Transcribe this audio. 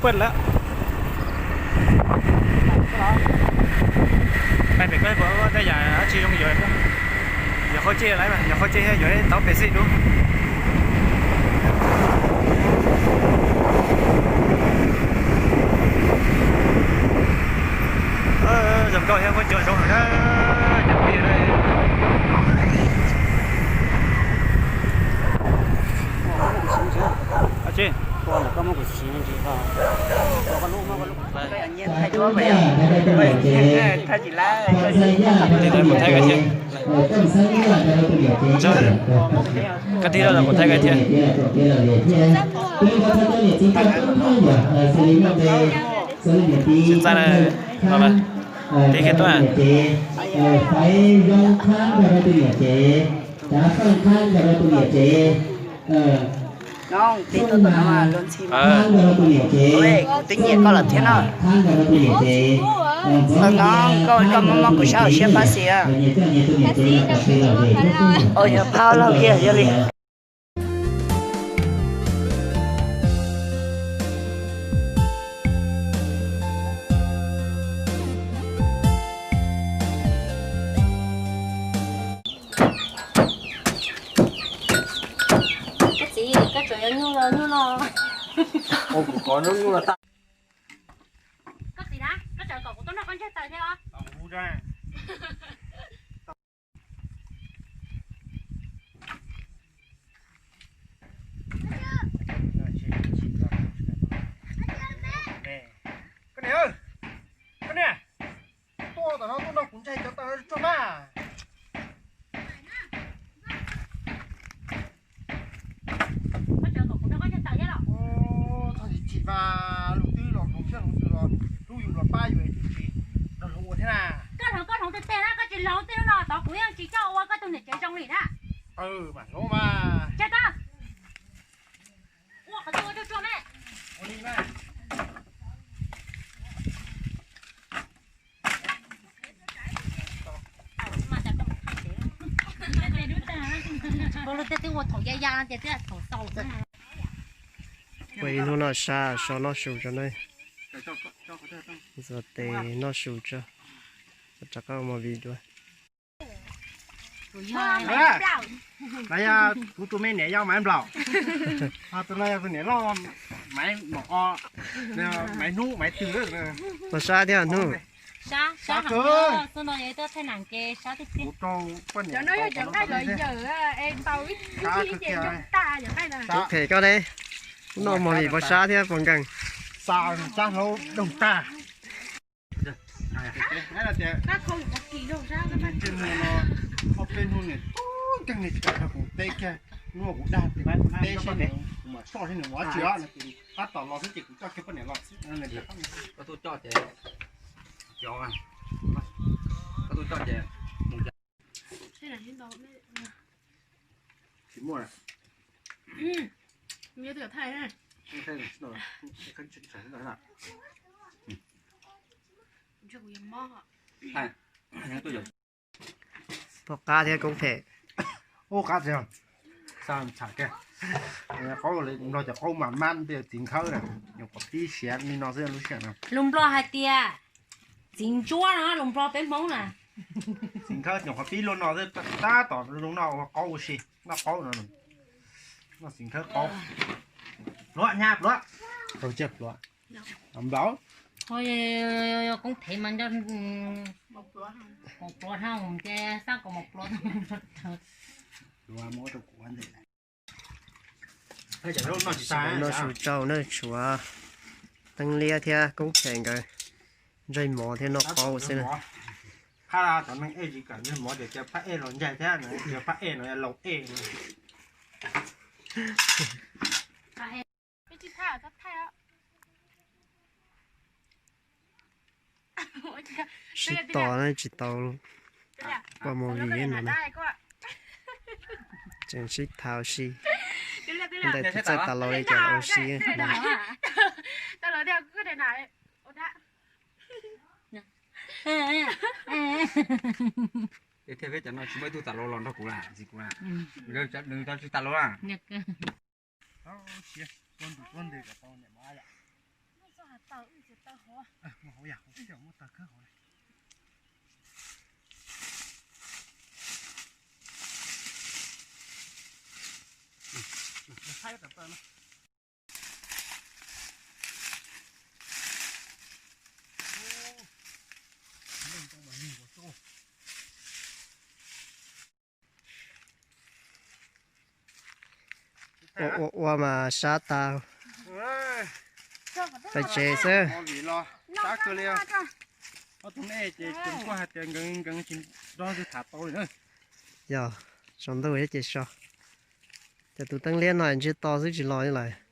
Lawm. Pais pem ko puas muaj tej yam dab tsi zoo yuav? Yuav qhov tsej lawm, yuav qhov tsej yuav tau pem xij dua. Zoo nkauj thiab muaj cua zoo heev na. Cov phooj ywg na. Thaij kuv thaij koj thiab. Koj tig rau kuv thaij koj thiab. Txav no, tig kiag tuaj. Faiv Zoo qhab nrog rau tus niam tsev, Tsav Xeej qhab nrog rau tus niam tsev. Tus no mas luag ntxhi mas, kuv twb nyiam koj lawm thiab no. Ntawm no koj, koj mob mob kuv sab hauv siab pab xis. Ua yog phab laug kiag yog li. Koj txiv, koj tseem yuav nyuj los nyuj no. Ua kuv kov nyuj los tag. Koj txiv na, koj tseem kom kuv tuaj nrog koj ntseg taws thiab os. Koj niam, koj niam, tuaj tom no tuaj nrog kuv ntseg cov taws tso mas. Txhob chim chim mas, luag twb los hloov siab hloov ntsws los hlub yus los pab yus es twb tsis los hloov ua thiab na. Koj hloov koj hloov tej teg na, koj tsis hloov tej lub no tod kuv yeej tsis coj ua koj tus niam tsev zoo li na. Mas hloov mas. Ua qhov twg ua tsuag tsuag me. Ua ib hnub no sab so noj su tso na. Txog tes noj su tso, rov qab mus vim dua. Lawv yog kuv tus me niam yau Maiv Nplaum, ho tus no yog tus niam loj Maiv Nom O, Maiv Hnub Maiv Twg. Pos sab thiab Hnub. Sab kawg. Kuv rau poj niam, cov nqaij los yawm es ntaus ib tug ib ces nyooj tag. Cov phem koj ne, noj mos vim pos sab thiab pos nkeeg. Xa sab hlaub doog tag. Ob peb hnub niam tub nkeeg niam tsis kam nrog kuv teb kiag, hnub kuv dag tias kuv teb seb nws, kuv mam soj seb nws ua dab tsi os. Tab tom los xwb ces kuv coj kiag poj niam los xwb. Koj tuaj coj ces, koj tuaj coj ces mus. Tsis muaj. Pom qab thiab koob phem. Ub, qab txiv, xa tsham kiag. Qaub nplog cov qaub mas mab tej txiv nkhawb na, nyuam qhuav pib siav li no xwb lub sij hawm no. Lus Nplog hais tias txiv ntsuab no, lus Nplog peb Hmoob na. Txiv nkhawb nyuam qhuav pib luaj no xwb, tab tom zoo noj ua qaub ua si, noj qaub no. Noj txiv nkhawb qaub. Pluav, nyab pluav. Tau ciaj pluav. Nplaum. Koob phem mas nco, mos pluav hau ces xab kom mos pluav. Noj su tsau na, tshuav Teeb Liab thiab Koob Phem nkawd ntsej mov thiab noj qaub xwb na. Phab cov neeg ej tsis kam ntsej mov ces cia phab ej los ncaig thiab, cia phab ej no laus ej. Sib tos na, tsis tau ua movie no na. Tseem sib tham ua si. Ntawm tus txawj tas laus li cas ua si. Thiaj peb cov no tsis muaj ib tug tas laus los nrog kuv lawm, txiv kuv lawm. Nws tsis tas laus lawm. Tau siav, tua ntu tua ntws kom tau niam mov yom. Taw, taw hauv. Muaj hauv yam hauv xwb, muaj taw kawg hauv li. Ua ua ua mas sab tas. Pais tsev xwb. Ob tug nej ces tseem kuj hais tias nkees nkees tsis nrog twg tham tau li na. Yog, tsaus ntuj ces so. Ces tus teeb liab no ntshe to xwb tsis los li lawm.